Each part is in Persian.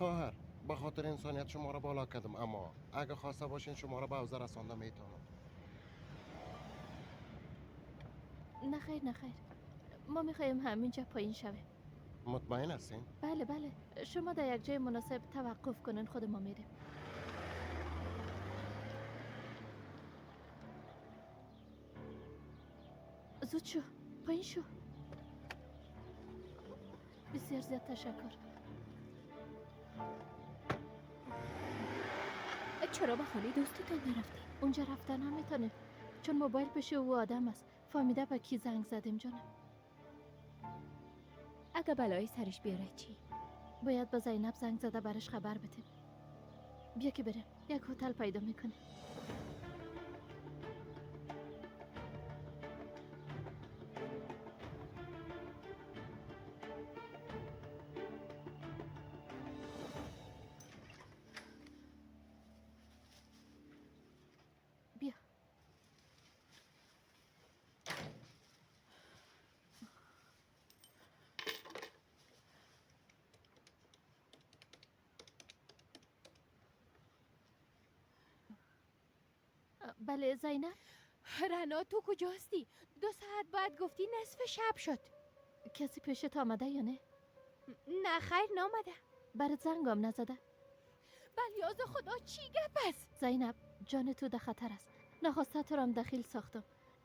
خواهر، به خاطر انسانیت شما را بالا کردم، اما اگه خواسته باشین شما را به حوزه رسانده میتونم. نه خیر نه خیر، ما میخوایم همینجا پایین شویم. مطمئن هستین؟ بله بله، شما در یک جای مناسب توقف کنن، خود ما میریم. زود شو، پایین شو. بسیار زیاد تشکر. چرا به خانه دوستتان نرفتی؟ اونجا رفتن نمیتونیم، چون موبایل پیش او آدم است. فهمیده به کی زنگ زدیم جانم. اگه بلایی سرش بیاره چی؟ باید به زینب زنگ زده برش خبر بدیم. بیا که بریم، یک هتل پیدا میکنیم. بیا. بله زینب. رنا تو کجا هستی؟ 2 ساعت بعد گفتی نصف شب شد. کسی پیشت آمده یا نه؟ نه خیر نامده. برات زنگام نزده؟ بلیاز خدا چی گپ است؟ زینب جان تو در خطر است. نخواسته تو رام دخیل ساختم.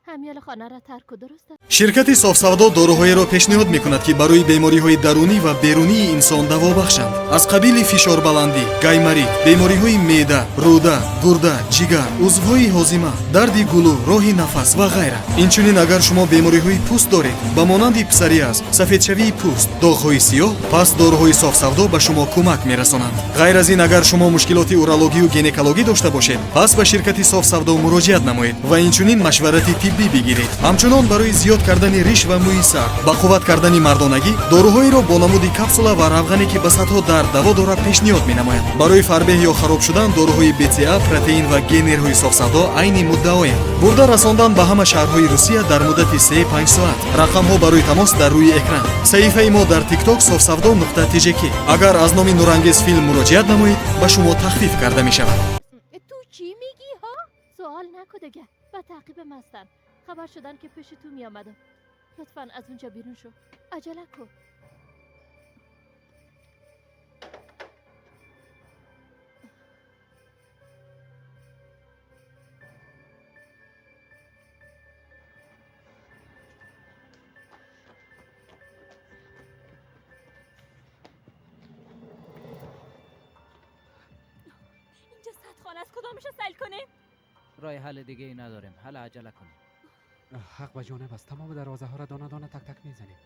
همیال خانه را ترک و درست است. شرکت صاف‌سودا داروهایی را پیشنهاد می‌کند که برای بیماری‌های درونی و بیرونی انسان دوا بخشند، از قبیل فشار بلندی، گایماریت، بیماری‌های معده، روده، گرده، جگر، عضوهای هاضمه، درد گلو، راه نفس و غیره. اینچنین اگر شما بیماری‌های پوست دارید، به مانند پسوریاز، سفیدشوی پوست، داغ‌های سیاه، پس داروهای صاف‌سودا به شما کمک می‌رسانند. غیر از این اگر شما مشکلات اورولوژی و گینکولوژی داشته باشید، پس به شرکت صاف‌سودا مراجعت نمایید و اینچنین مشورت طبی بگیرید. همچنان برای زیاد کردن ریش و موی سر، با قوت کردن مردانگی، داروهایی را با نمود کپسولا و روغنی که به صدها درد دوا دارد پیشنهاد می‌نماید. برای فربه یا خراب شدن داروهای BCA، پروتئین و گینرهای صاف‌سودا عین مدعایند. برده رساندن به همه شهرهای روسیه در مدت 3-5 ساعت. رقم‌ها برای تماس در روی اکران. صفحه ما در تیک تاک صاف‌سودا.tjk. اگر از نام نورانگیز فیلم مراجعت نمایید به شما تخفیف کرده می‌شود. تو چی میگی ها؟ سوال نکو دیگه. به تعقیب مستن. خبر شدن که پیش تو می آمدم. لطفاً از اونجا بیرون شو. عجله کن. اینجا 100 خانه از کدامش سیل کنیم؟ راه حل دیگه ای نداریم. حل عجله کنیم. حق به جانب است. تمام دروازه ها را دانه دانه تک تک میزنیم.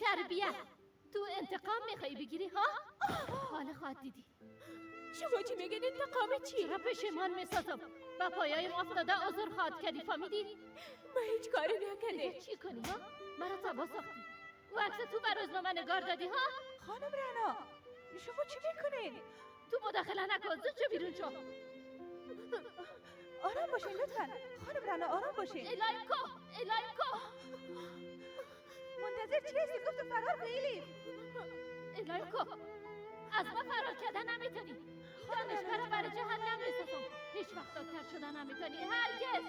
تربیه تو انتقام میخوای بگیری ها؟ حالا خواهد دیدی. شما چی میگین؟ انتقام چی؟ چرا پشیمان میسازم؟ با پایایم افتاده عذر خواهد کردی، فهمیدی؟ من هیچ کاری نکردم. چی کنی ها؟ مرا تباه ساختی و عکس تو بر روزنامه نگار دادی ها؟ خانم رنا شما چی میکنین؟ تو مداخله نکن، زود شو بیرون شو. آرام باشین لطفا. خانم رنا آرام باشین. الهی کو، الهی کو. منتظر چی هستی؟ گفتم فرار کن الیف. الهی کو، از ما فرار کردن نمیتونی. دانشگاه را برای جهنم میسازم. هیچ وقت دکتر شدن نمیتونی، هرگز.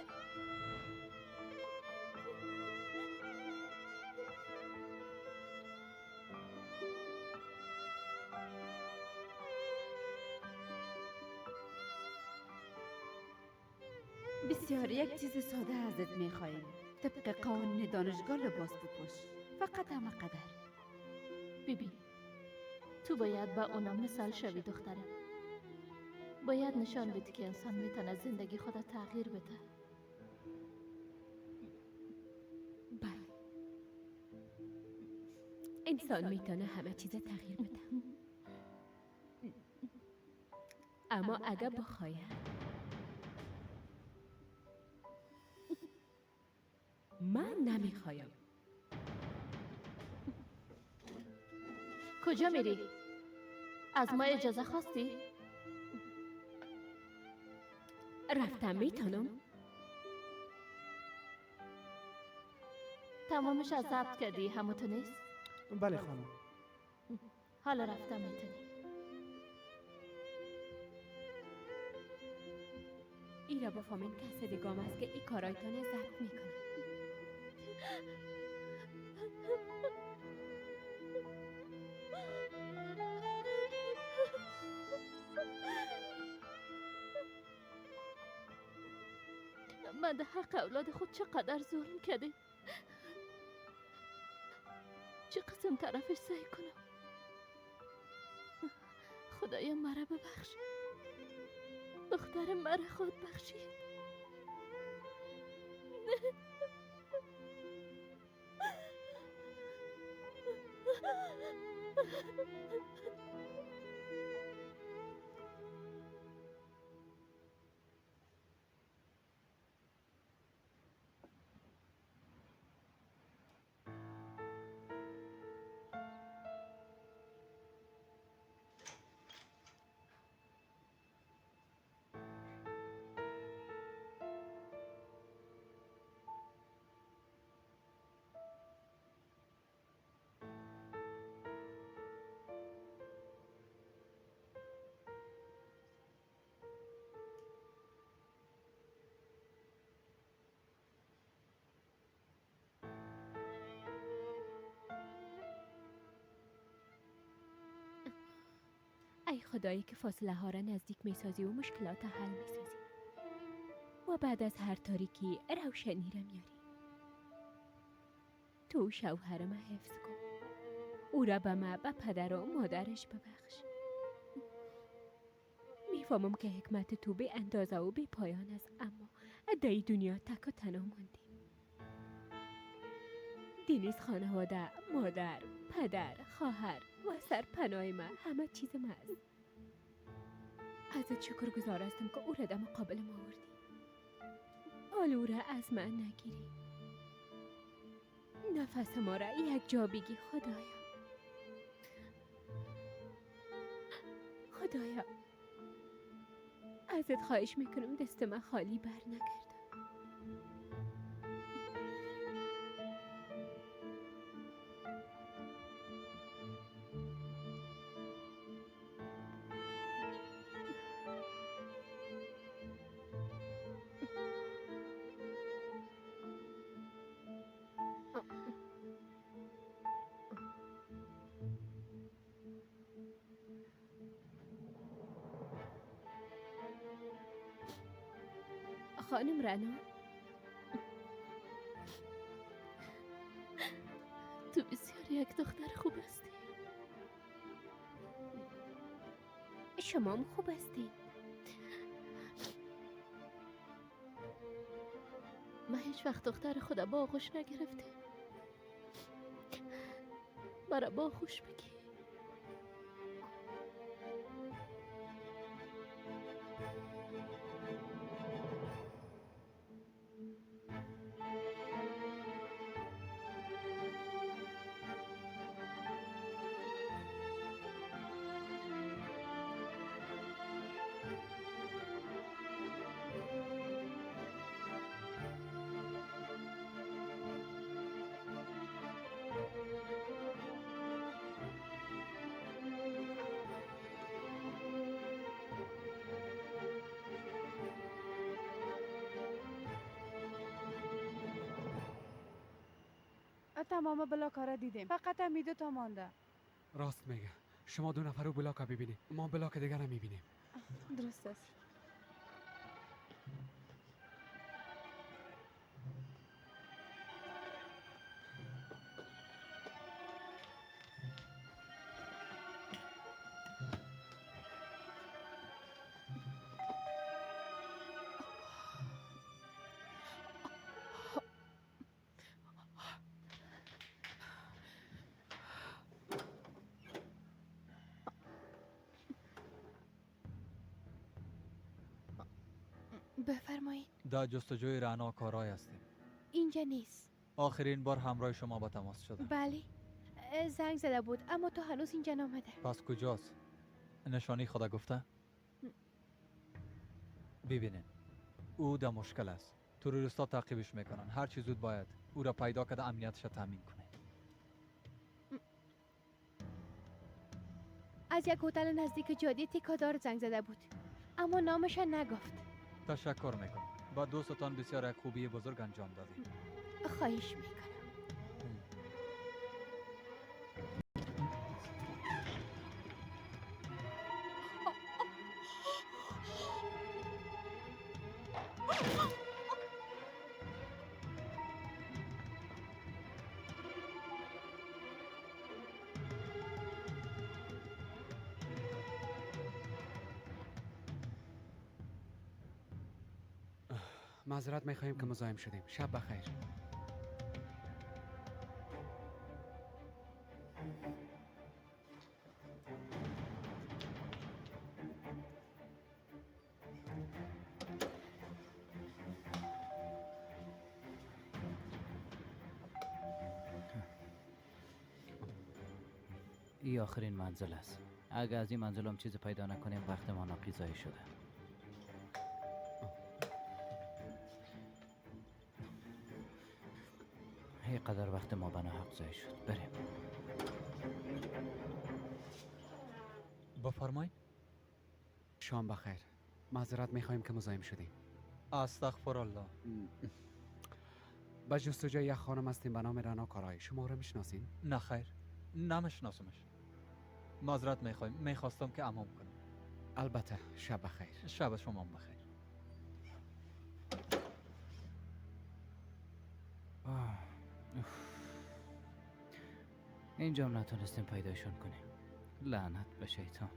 بسیار یک چیز ساده ازت میخواهیم. طبق قوانین دانشگاه لباس بپوش، فقط همه قدر. بیبی تو باید با اونا مثال شوی دختره. باید نشان بدی که انسان میتونه زندگی خود تغییر بده. بله. انسان میتونه همه چیز تغییر بده، اما اگه بخواید. من نمیخوایم. کجا میری؟ از ما اجازه خواستی؟ رفتم میتونم. تمامش از ضبط کردی همو تو نیست؟ بله خانم. حالا رفتم میتونی. ای را بفهمین کس دیگام است که ای کارایتان ضبط میکنه. من در حق اولاد خود چقدر ظلم کرده، چه قسم طرفش سعی کنم. خدایا مرا ببخش، دختر مرا خود بخشید. ای خدایی که فاصله ها را نزدیک می سازی و مشکلات حل می سازی و بعد از هر تاریکی روشنی را میاری. تو شوهر ما حفظ کن، او را به ما، به پدر و مادرش ببخش. میفهمم که حکمت تو بی اندازه و بی پایان است، اما در دنیا تک و تنها ماندیم. دینیز خانواده، مادر، پدر، خواهر و سرپناه ما، همه چیز ما است. ازت شکرگزار هستم که او را در مقابل ما آوردی. حال او را از من نگیری. نفس ما را یک جا بگی خدایا. خدایا ازت خواهش میکنم دست من خالی بر نگردم. خانم رنا، تو بسیار یک دختر خوب هستی. شما هم خوب هستی. من هیچ وقت دختر خدا با آغوش نگرفته. مرا با آغوش بگی. تمام بلاک ها را دیدیم، فقط هم دو تا مانده. راست میگه، شما دو نفر رو بلاک ها ببینید، ما بلاک دیگر را میبینیم. درست است. بفرمایید. در جستجوی رعنا کارای هستیم. اینجا نیست. آخرین بار همراه شما با تماس شده. بله، زنگ زده بود اما تو هنوز اینجا نامده. پس کجاست؟ نشانی خدا گفته؟ ببینین، او در مشکل است. تروریستا تعقیبش میکنن. هر چی زود باید او را پیدا کرده امنیتش را تامین کنه. از یک هتل نزدیک جاده تکادار زنگ زده بود اما نامش نگفت. تشکر میکنم. با دوستتان بسیار یک خوبی بزرگ انجام دادید. خواهش میکنم. معذرت میخواهیم که مزاحم شدیم. شب بخیر. این آخرین منزل است. اگر از این منزل هم چیز پیدا نکنیم وقت ما ناقیزایی شده. قدر وقت ما بنا حق ضایع شد. بریم. بفرمایید. شام بخیر. معذرت میخواهیم که مزاحم شدیم. استغفر الله. به جستجوی یک خانم هستیم به نام رنا کارای. شما را میشناسین؟ نه خیر، نمیشناسمش. معذرت میخوایم. میخواستم که امام کنم. البته. شب بخیر. شب شما بخیر. اینجا هم نتونستیم پیدایشون کنیم. لعنت به شیطان.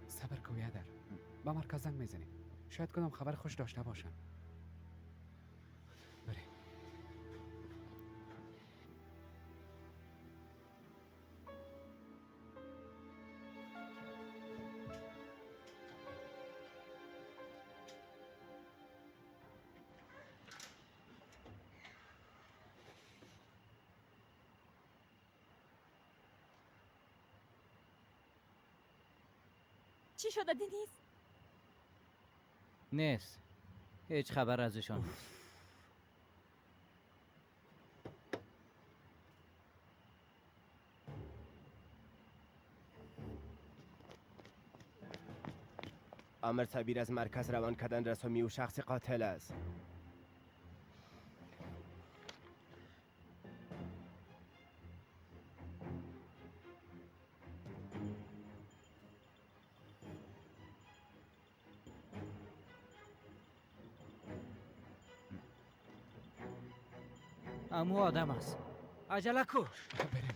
صبر کو بیادر، با مرکز زنگ میزنیم. شاید کدام خبر خوش داشته باشن. بریم. چی شده دنیز؟ نیست، هیچ خبر ازشان نیست. آمر صبیر از مرکز روان کردن رسامی و شخص قاتل است. امو آدم است. عجله کو. بریم.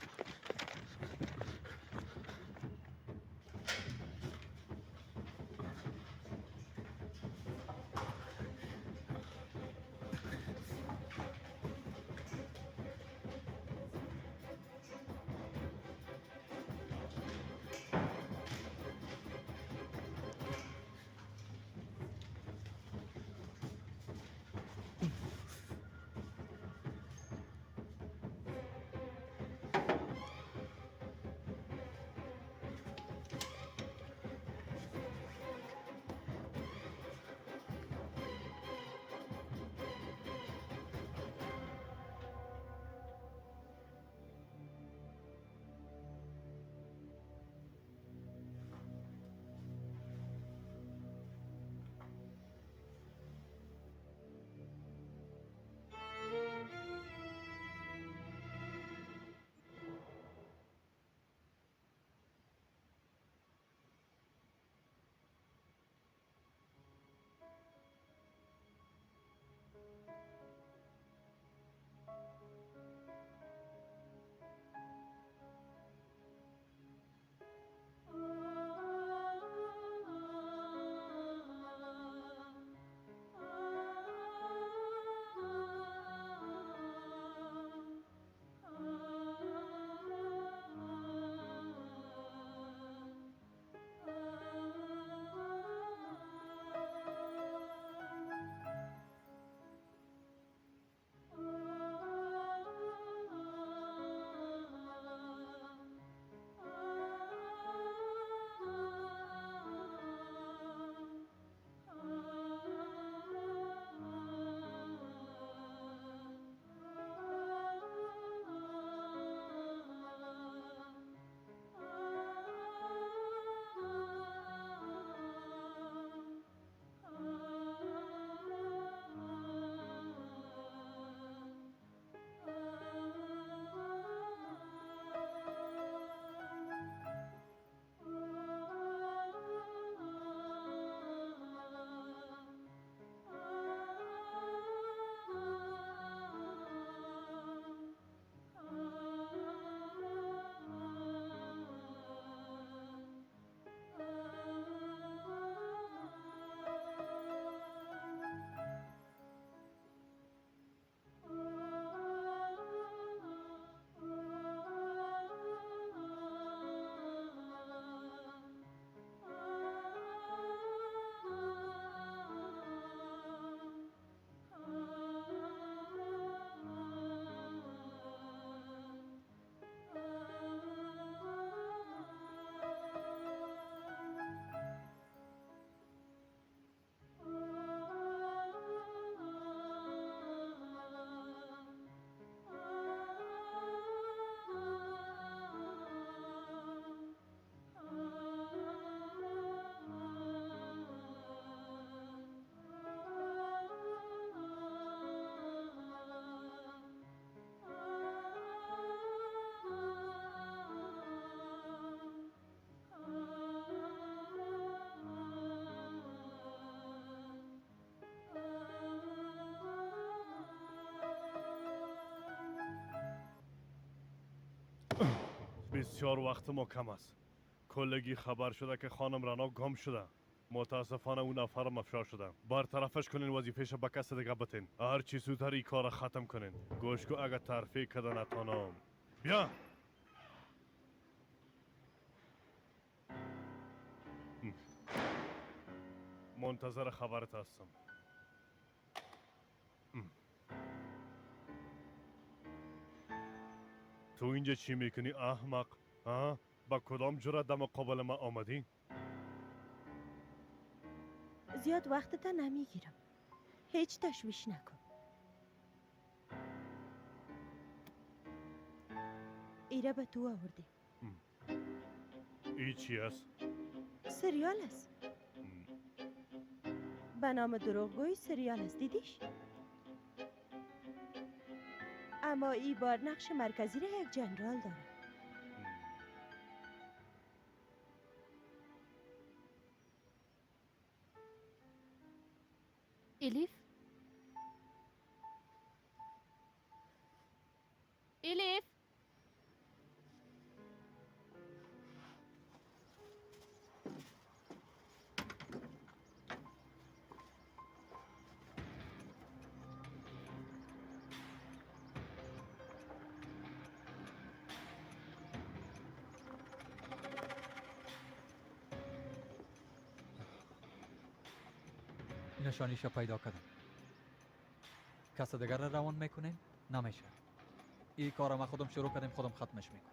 بسیار وقت ما کم است. کلگی خبر شده که خانم رنا گم شده. متاسفانه اون نفر مفشار شده. برطرفش کنین، وظیفه‌ش به کس دیگه بتین. هر چی زودتر این کار ختم کنین. گوش کو، اگه ترفیع کده نتانم. بیا. منتظر خبرت هستم. تو اینجا چی میکنی احمق؟ ها؟ با کدام جرأت در مقابل ما آمدی؟ زیاد وقتت نمیگیرم. هیچ تشویش نکن. ایره به تو آوردیم. ای چی است؟ سریال است. به نام دروغگوی سریال است، دیدیش؟ اما ای بار نقش مرکزی را یک جنرال داره. الیف، الیف، نشانیش پیدا کردم. کس دیگر را روان میکنیم؟ نمیشه. این کار ما خودم شروع کردیم، خودم ختمش میکنم.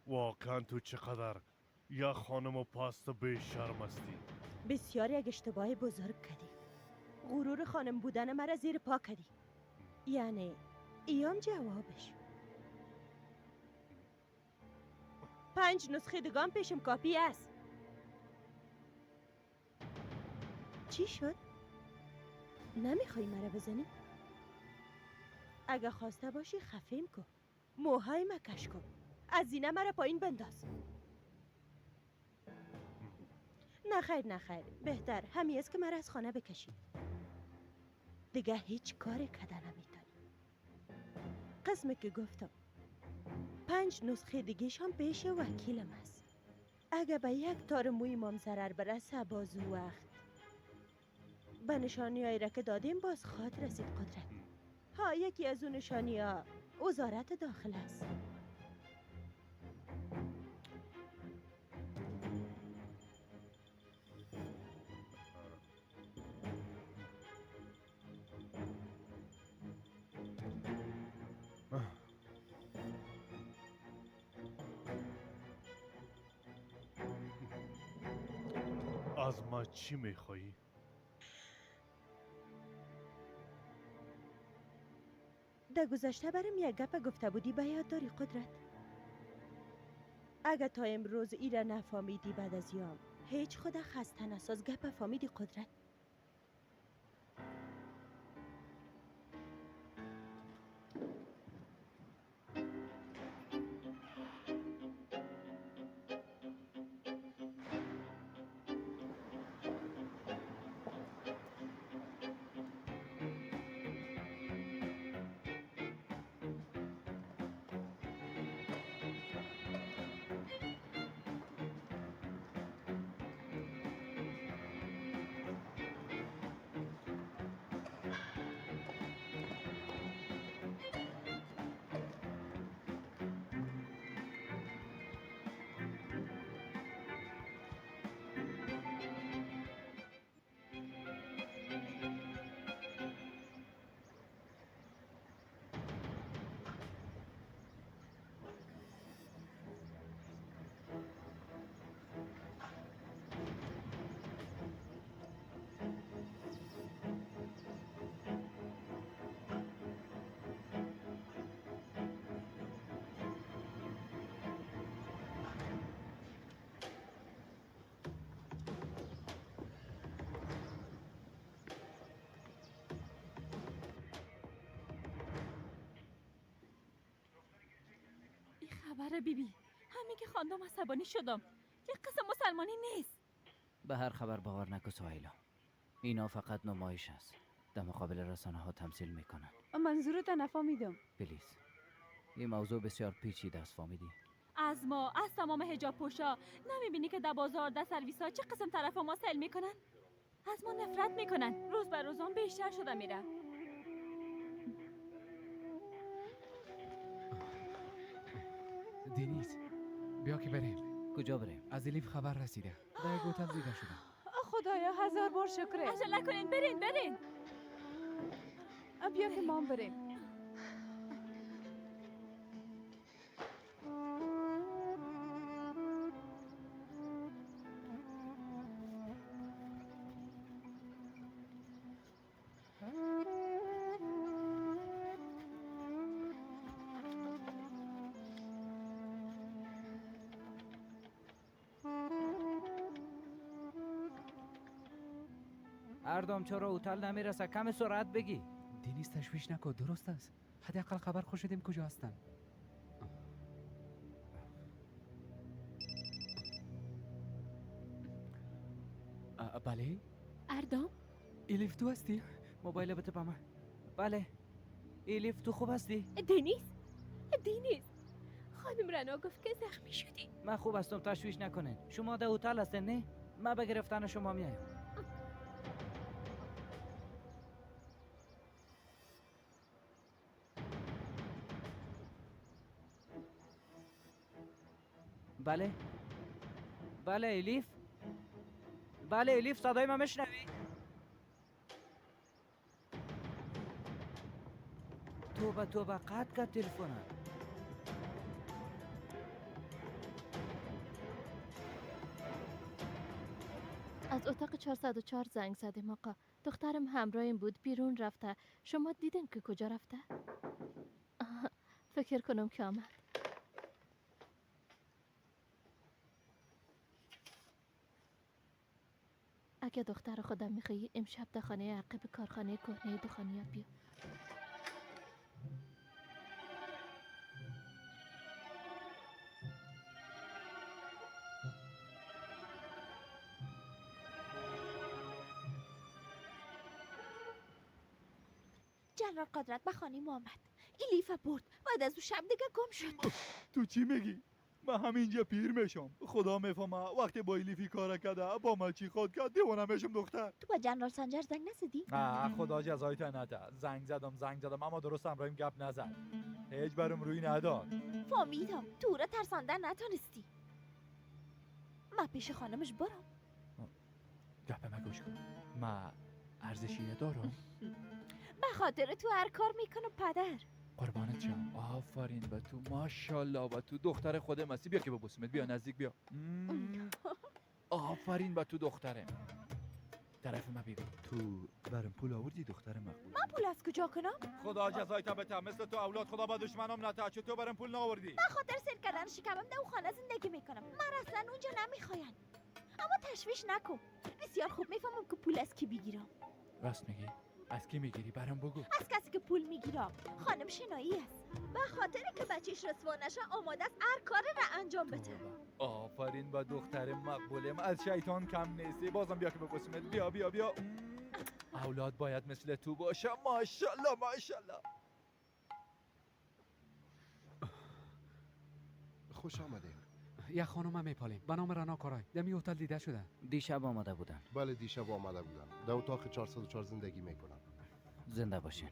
واقعا تو چقدر یا خانم و پاست بی شرم هستی. بسیار یک اشتباه بزرگ کردی. غرور خانم بودن مرا زیر پا کردی. یعنی ایام جوابش. 5 نسخه دگان پیشم کاپی است. چی شد؟ نمیخوای مرا بزنی؟ اگه خواسته باشی خفیم کن. موهای مکش کن. از زینه مرا پایین بنداز. نخیر نخیر، بهتر همی است که مرا از خانه بکشی. دیگه هیچ کار کده نمیتونی. قسمه که گفتم 5 نسخه دیگهش هم پیش وکیلم است. اگه به یک تار موی مام ضرر برسه باز او وقت به نشانی هایی را که دادیم باز خواد رسید قدرت. ها، یکی از اون نشانی ها وزارت داخل است. از ما چی میخوایی؟ در گذشته برم یک گپ گفته بودی به یاد داری قدرت؟ اگه تا امروز ایره نفهمیدی بعد از یام هیچ خدا خسته نساز. گپ فهمیدی قدرت؟ خبر بیبی، همین که خواندم عصبانی شدم. یک قسم مسلمانی نیست. به هر خبر باور نکن سهیلا. اینا فقط نمایش است. در مقابل رسانه ها تمثیل میکنن. منظورت نفهمیدم. please، این موضوع بسیار پیچیده است، فهمیدی؟ از ما، از تمام حجاب پوشا نمیبینی که در بازار، در سرویس ها چه قسم طرف ما سیل میکنن؟ از ما نفرت میکنن. روز بر روزان بیشتر شده میره. دنیز بیا که بریم. کجا بریم؟ از الیف خبر رسیده. در یک هتل دیده شده. خدایا هزار بار شکره. عجله کنین، برین برین. بیا که ما بریم. اردام چرا هتل نمیرسه؟ کم سرعت بگی. دنیز تشویش نکن، درست است. حداقل خبر خوش شدیم کجا هستن. بله اردام، الیف تو هستی؟ موبایل بده به من. بله الیف تو خوب هستی؟ دنیز، دنیز خانم رنا گفت که زخمی شدی. من خوب هستم، تشویش نکنین. شما در هتل هستین نه؟ من به گرفتن شما میایم. بله بله الیف، بله الیف، صدای من میشنوی؟ توبه توبه، قطع کرد تلفنم. از اتاق 404 زنگ زدیم آقا. دخترم همراهیم بود، بیرون رفته. شما دیدین که کجا رفته؟ فکر کنم که آمد. اگه دختر خودم میخوایی امشب در خانه عقب کارخانه کهنه دخانیات بیا. جنرال قدرت به خانه ما آمد، الیف برد، بعد از او شب دیگه گم شد. تو چی میگی؟ من همینجا پیر میشم. خدا میفهمه وقتی با الیفی کار کرده با من چی خود کرد، دیوانه میشم دختر. تو با جنرال سنجر زنگ نزدی؟ نه خدا جزای تا نده. زنگ زدم اما درست همراهیم گپ نزد. هیچ برم روی نداد. فهمیدم تو را ترساندن نتونستی. من پیش خانمش برم. گپ من گوش کن. من ارزشی دارم. به خاطر تو هر کار میکنم پدر. قربانت شم. آفرین به تو، ماشاءالله به تو، دختر خودم هستی. بیا که ببوسمت، بیا نزدیک بیا. آفرین به تو دخترم. طرف ما ببین. تو برام پول آوردی دختر مقبول. من پول از کجا کنم؟ خدا جزایت بده. مثل تو اولاد خدا با دشمنام نته. چه تو برام پول نآوردی؟ من خاطر سر کردن شکمم در خانه زندگی میکنم. من اصلا اونجا نمیخواین. اما تشویش نکن. بسیار خوب میفهمم که پول از کی بگیرم. راست میگی؟ از کی میگیری؟ برام بگو. از کسی که پول میگیرم. خانم شنایی است. به خاطر که بچهش رسوا نشه آماده است هر کاری را انجام بده. آفرین با دختر مقبولم. از شیطان کم نیستی. بازم بیا که ببوسمت. بیا بیا بیا. اولاد باید مثل تو باشه. ماشاءالله ماشاءالله. خوش آمدین. یک خانم میپالیم به نام رنا کارای. دمی هتل دیده شده. دیشب آمده بودن. بله دیشب آمده بودن. در اتاق 404 زندگی میکنن. زنده باشین.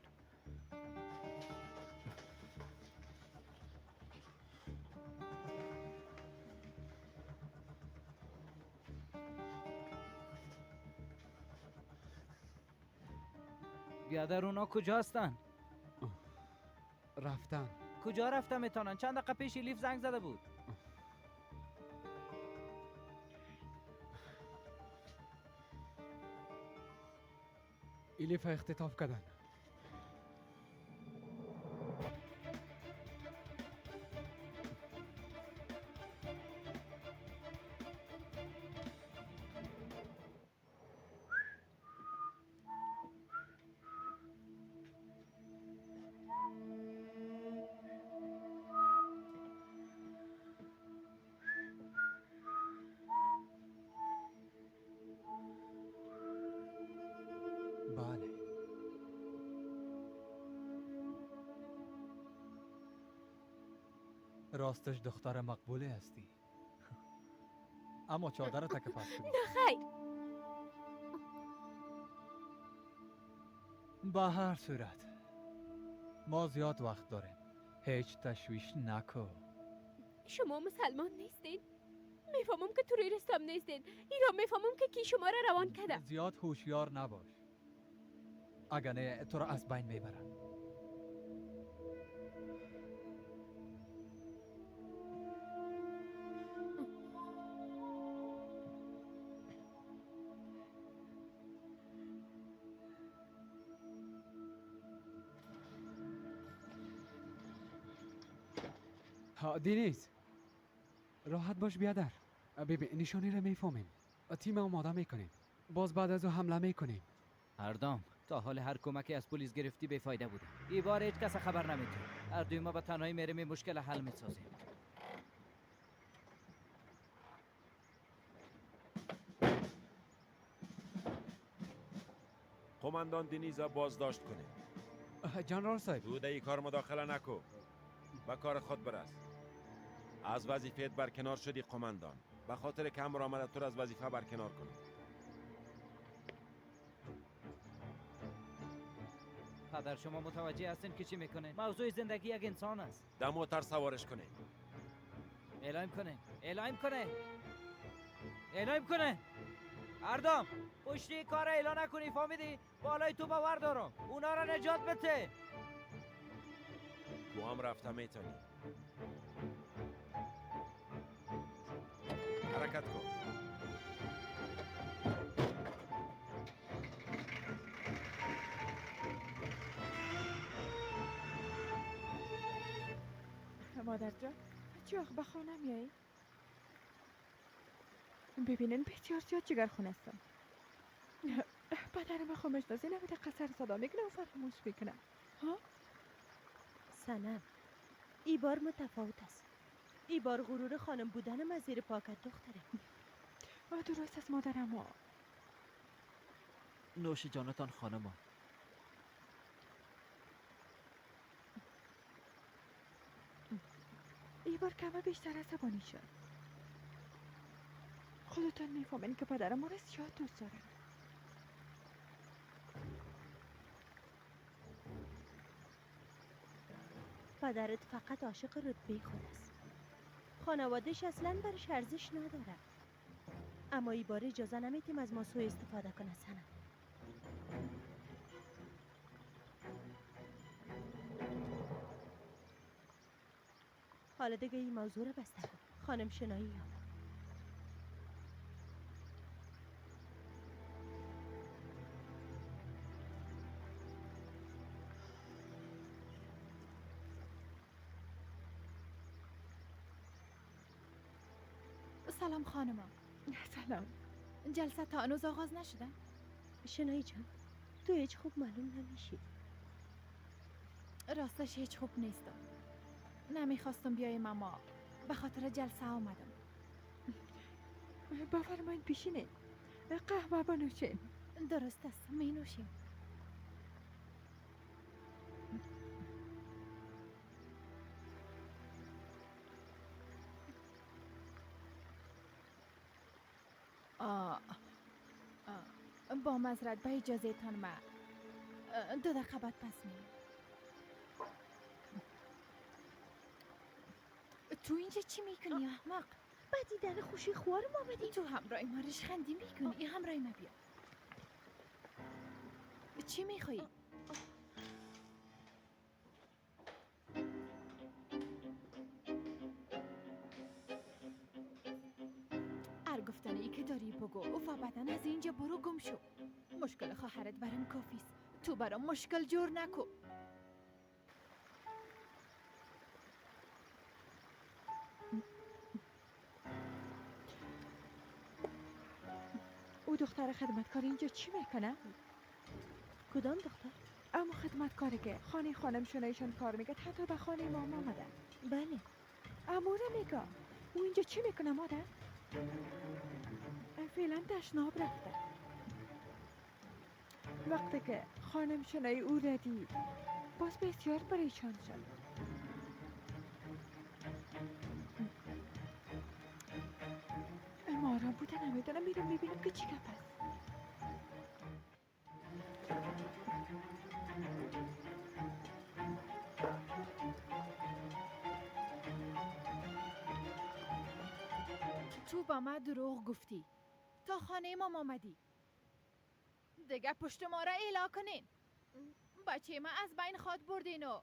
بیادر اونا کجا هستن؟ رفتن. کجا رفتن میتونن؟ چند دقیقه پیش الیف زنگ زده بود. الیف اختطاف کردن. راستش دختر مقبوله هستی. اما چادر تک پس کنی. نه خیر. به هر صورت ما زیاد وقت داریم. هیچ تشویش نکو. شما مسلمان نیستین؟ میفهمم که تروریست هم نیستین. این را میفهمم که کی شما را روان کرده. زیاد هوشیار نباش، اگر نه تو را از بین میبرم. دینیز راحت باش بیادر. ببین نشانی را میفهمیم، تیم آماده میکنیم، باز بعد از او حمله میکنیم. اردام تا حال هر کمکی از پلیس گرفتی بی فایده بوده. این بار هیچ کس خبر نمیده. هر دوی ما به تنهایی میریم مشکل حل میسازیم. قماندان دینیزا بازداشت کنه. جنرال صاحب تو در این کار مداخله نکو، به کار خود برس. از وظیفه‌ات برکنار شدی قماندان. به خاطر کم آمده تو را از وظیفه برکنار کنم. پدر شما متوجه هستین که چی میکنه؟ موضوع زندگی یک انسان است. در موتر سوارش کنه. اعلام کنه، اعلام کنه، اعلام کنه. اردام پشتی کار اعلان نکنی، فهمیدی؟ بالای تو باور دارم. اونا را نجات بده. تو هم رفته میتونی. حرکت کن. مادر جان چی وقت به خانه میایی؟ ببینن بسیار زیاد جگرخون هستم. پدرم خو میشناسی، نمیده قصر صدا میکنه و فراموش میکنه. ها؟ سنم ای بار متفاوت است. ای بار غرور خانم بودنم از زیر پاکت دختره. درست است مادرم. ها نوش جانتان خانم. ای بار کمه بیشتر عصبانی شد. خودتان میفهمین که پدرم ما را زیاد دوست دارن. پدرت فقط عاشق رتبه خود است. خانوادهش اصلا برش ارزش نداره. اما ای بار اجازه نمیتیم از ما سوء استفاده کنه سنم. حالا دیگه این موضوع رو بسته کن. خانم شنایی آمد. سلام خانم. سلام. جلسه تا هنوز آغاز نشده؟ شنایی جان تو هیچ خوب معلوم نمیشی. راستش هیچ خوب نیستم. نمیخواستم بیایم اما به خاطر جلسه آمدم. بفرمایید پیشینه قهوه بنوشیم. درست است می نوشیم. با معذرت به اجازه تان ما 2 دقیقه بعد پس میام. تو اینجا چی میکنی احمق؟ با دیدن خوشی خوارم آمدی. تو همراه ما ریشخندی میکنی. همراه ما بیا. چی میخوایی؟ هر گفتنی ای که داری بگو و بعدا از اینجا برو گم شو. مشکل خواهرت برام کافیست. تو برام مشکل جور نکو. او دختر خدمتکار اینجا چی میکنه؟ کدام دختر؟ اما خدمتکاری که خانه خانم شنایشان کار میگه، حتی به خانه ما آمده. بله. اما را میگه او اینجا چی میکنه مادر؟ فعلا تشناب رفته. وقتی که خانم شنای او را دید باز بسیار پریشان شد. ما آرام بوده نمیدونم. میرم میبینم که چی گپ است. تو با ما دروغ گفتی. تا خانه ما آمدی. دیگه پشت ما را اعلا کنین. بچه ما از بین خواد بردین و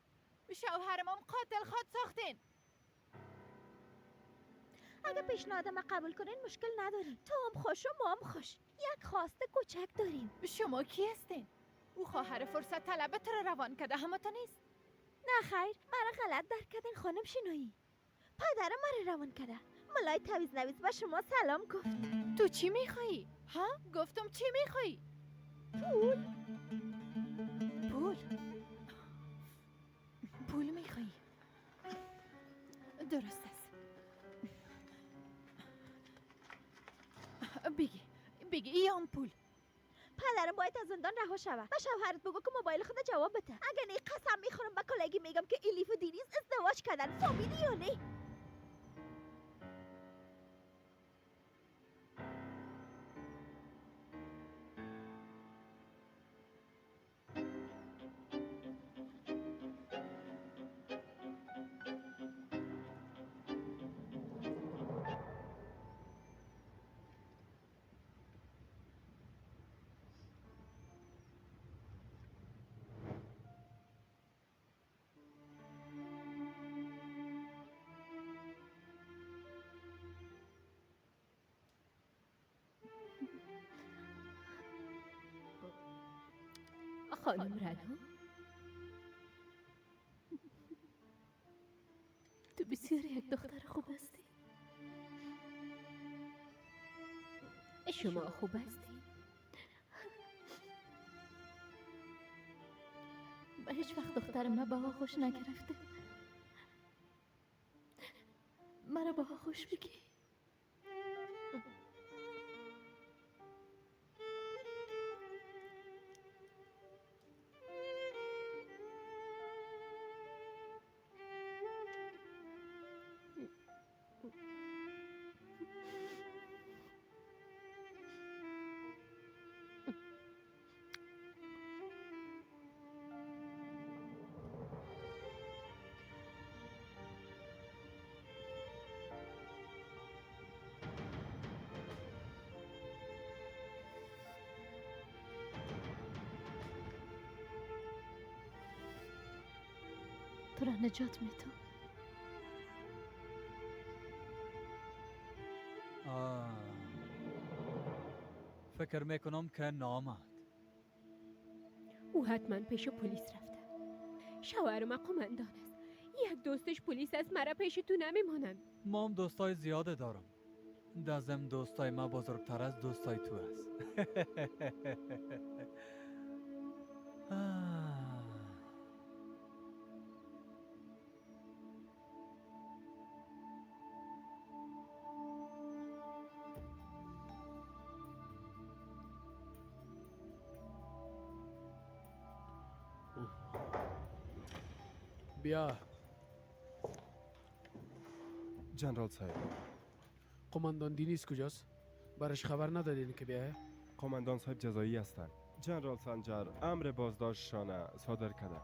شوهرم هم قاتل خواد ساختین. اگه پیشنهاد ما قبول کنین مشکل نداریم. تو هم خوش و ما هم خوش. یک خواسته کوچک داریم. شما کی هستین؟ او خواهر فرصت طلبت را روان کرده، همه تا نیست؟ نه خیر، مرا غلط درک کردین خانم شینایی. پدرم مرا روان کرده. ملای تویز نویز به شما سلام گفت. تو چی میخوایی؟ ها؟ گفتم چی میخوایی؟ پول. پول؟ پول میخوایی؟ درست است. بگی بگی ایام پول. پدرم باید از زندان رها شود. به شوهرت بگو که موبایل خود جواب بده. اگه نه قسم میخورم به کلگی میگم که الیف و دینیز ازدواج کردن. فهمیدی یا نه؟ خانم رنا، تو بسیار یک دختر خوب هستی. شما خوب هستی؟ من هیچ وقت دخترم به آغوش نگرفته. مرا با آغوش بگیر. تو را نجات میتم. فکر میکنم که نامد. او حتما پیش پلیس رفته. شوهر ما قماندان است. یک دوستش پلیس است، مرا پیش تو نمیمانند. ما هم دوستای زیاده دارم. دازم دوستای ما بزرگتر از دوستای تو است. بیا جنرال صاحب. قماندان دینیز کجاست؟ برش خبر ندادین که بیایه؟ قماندان صاحب جزایی هستند. جنرال سنجر امر بازداشتشان صادر کرده.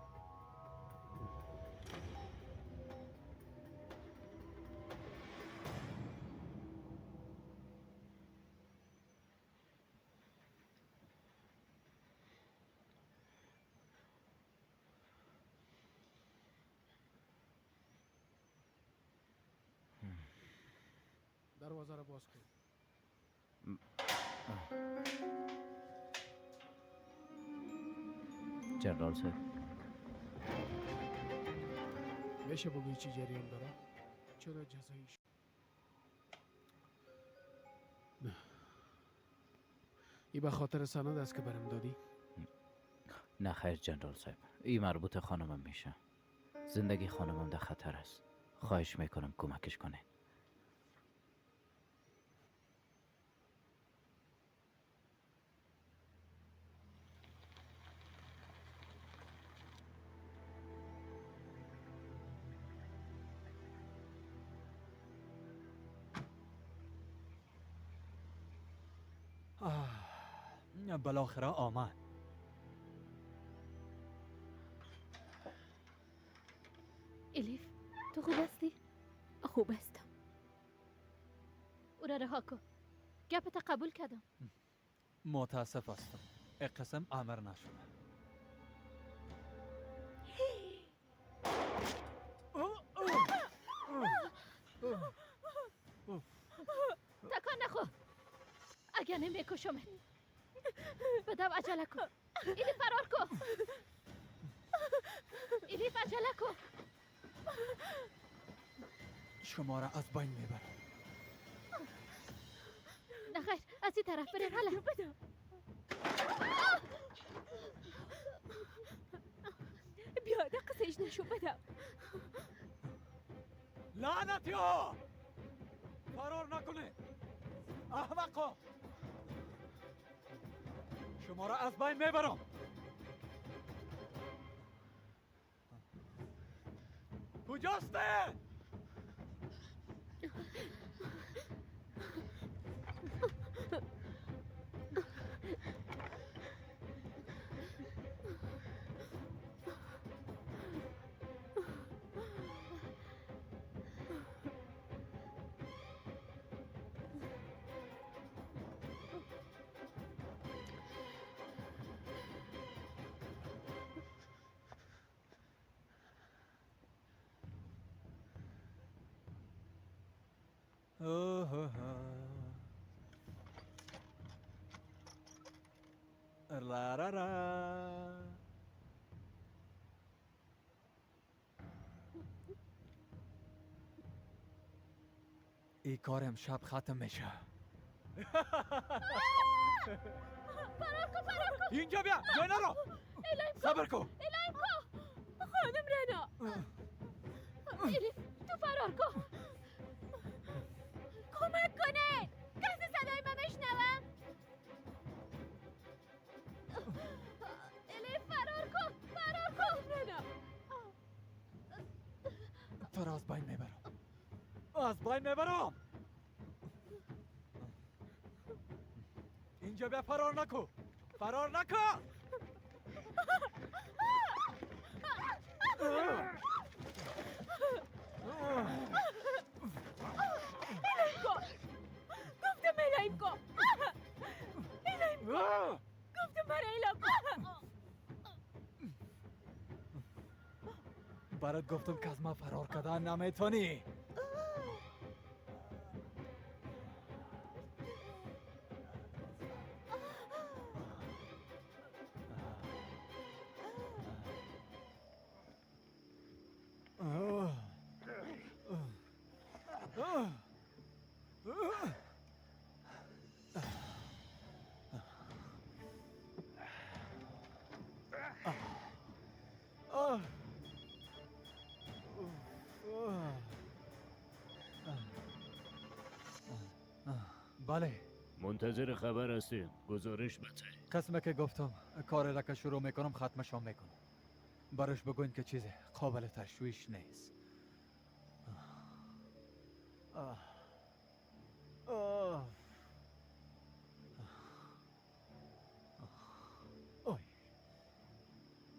دروازه را باز کن. جنرال صاحب، میشه بگویی چی جریان داره؟ چرا جزایی شد؟ نه، ای به خاطر سند است که برم دادی؟ نه خیر جنرال صاحب، ای مربوط خانمم میشه. زندگی خانمم در خطر است. خواهش میکنم کمکش کنه. بالاخره آمد. الیف تو خوب هستی؟ خوب هستم. او را رها کن. گپت قبول کردم. متاسف هستم، قسم امر نشده. تکان نخو، اگر نمیکشمت. بدم عجله کن. ایلی فرار کن. ایلیف عجله کن. شما را از بین میبرم. نه خیر، از این طرف بریم. حالا بدم. بیا دقیقش نشو بدم. لعنتی ها، فرار نکنه احمقا، شما را از بین میبرم. کجاسته؟ لا را را. ای کار امشب ختم میشه. فرار کن، فرار کن. اینجا بیا، جای نرو. صبر کن. الهیم کن. خانم رنا. الیف تو فرار کن. کمک کنه. کسی صدای من بشنوم. الیف فرار کن، فرار کن. رنا تو را از بین میبرم، از بین میبرم. اینجا بیا، فرار نکن، فرار نکن. الهیم کن. گفتم الهیم کن. الهیم کن. گفتم برای الهیم کن. برات گفتم که از ما فرار کردن نمیتونی. بله، منتظر خبر هستیم. گزارش بده. قسمه که گفتم کار را که شروع میکنم ختمشان میکنم. براش بگوین که چیزی قابل تشویش نیست. اوی.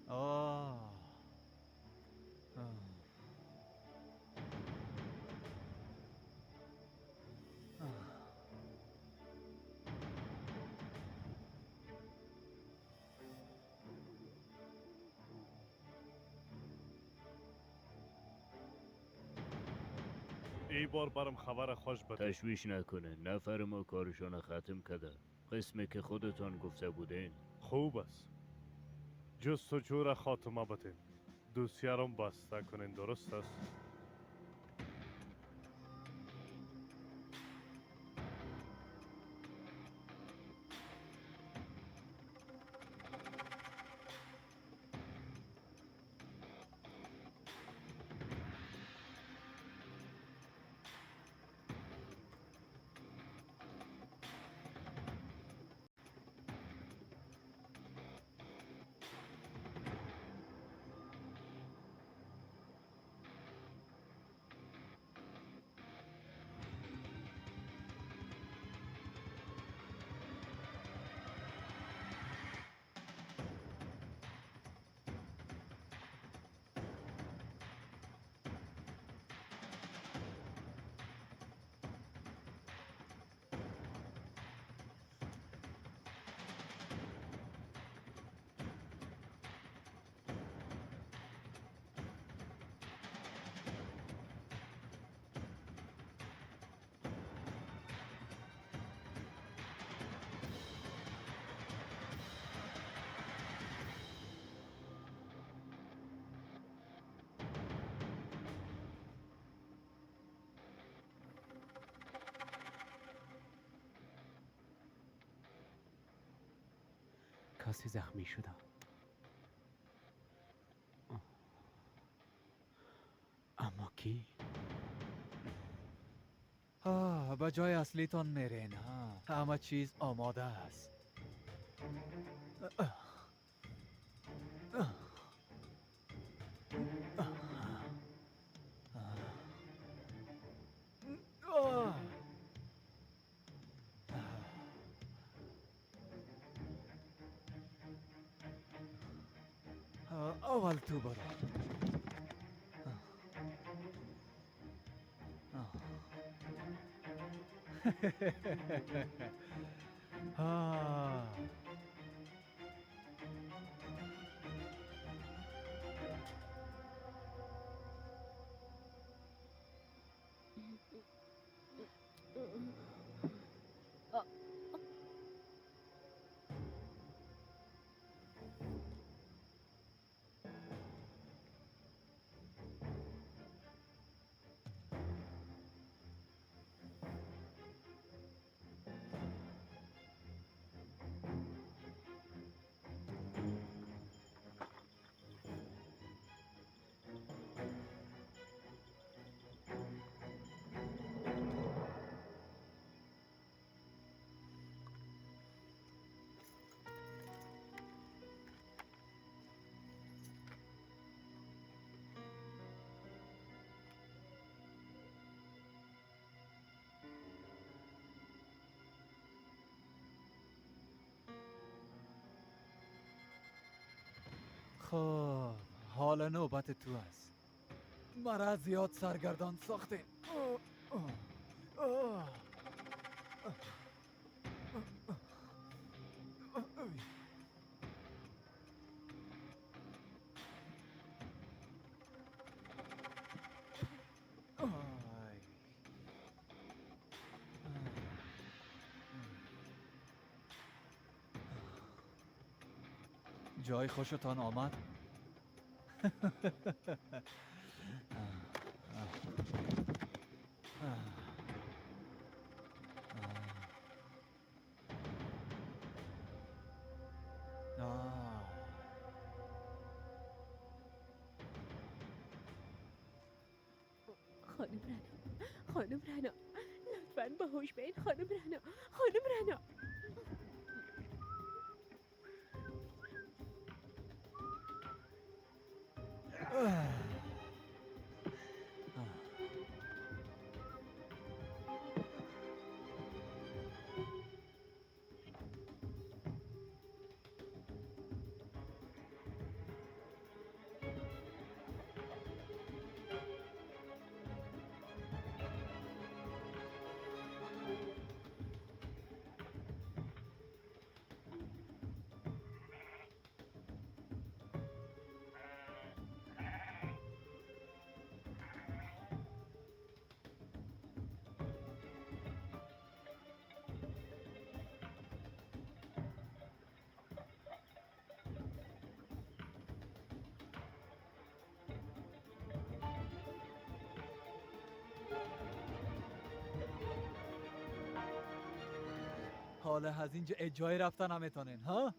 آه. ای بار برم خبر خوش بده. تشویش نکنه، نفر ما کارشان ختم کرده. قسمی که خودتان گفته بودین. خوب است. جستجو را خاتمه بدین. دوسیه را بسته کنین، درست است؟ کسی زخمی شده. اما کی؟ به جای اصلیتان میرین. همه چیز آماده است. اول تو برو. خب حالا نوبت تو است. مرا زیاد سرگردان ساختین. جای خوشتان آمد؟ خانم رنا، خانم رنا، لطفاً باهوش بین. خانم رنا، خانم رنا. حالا از اینجا جای رفتن نمیتونین ها؟